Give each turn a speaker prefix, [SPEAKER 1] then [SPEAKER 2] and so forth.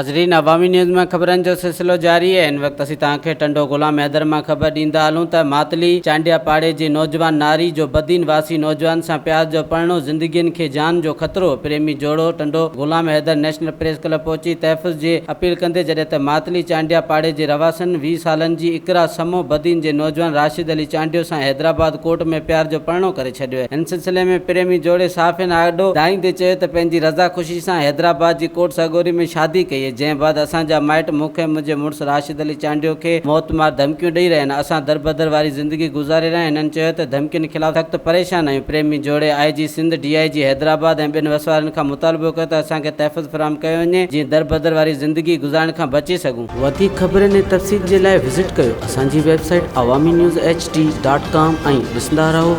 [SPEAKER 1] ناظرين عوامي نيوز مان خبرن جو سلسلو جاري آهي هن وقت اسين توهان کي ٽنڊو غلام حيدر مان خبر ڏيندا هلون ته ماتلي چانڊيا پاڙي جي نوجوان ناري جو بدين واسي نوجوان سان پيار جو پرڻو زندگين کي جان جو خطرو پريمي جوڙو Tando Ghulam Haider national press club پهچي تحفظ جي اپيل ڪندي جڏهن ته ماتلي چانڊيا پاڙي جي رهواسين 20 سالن جي اقرا سمو بدين جي نوجوان راشد علي چانڊيو سان حيدرآباد ڪورٽ ۾ پيار جو پرڻو ڪري ڇڏيو ان سلسلي ۾ پريمي جوڙي صحافين آڏو دانهيندي چيو ته پنهنجي رضا خوشي سان حيدرآباد جي ڪورٽ سڳوري ۾ شادي ڪئي جنهن بعد اسان جا مائٽ مون کي منهنجي مڙس راشد علي چانڊيو کي موت مار ڌمڪيون ڏئي رهيا آهن اسان دربدر واري زندگي گذاري رهيا آهيون هنن چيو ته ڌمڪين خلاف سخت پريشان آهيون پريمي جوڙي I G Sindh D I G Hyderabad ۽ ٻين وسوارن کان مطالبو ڪيو ته اسان کي تحفظ فراهم ڪيو وڃي جيئن دربدر واري زندگي گذارڻ کان بچي سگهون. وڌيڪ خبرن ۽ تفصيل جي لاء وزٽ ڪيو اسان جي website Awami news H D dot com ۽ ڏسندا رهو.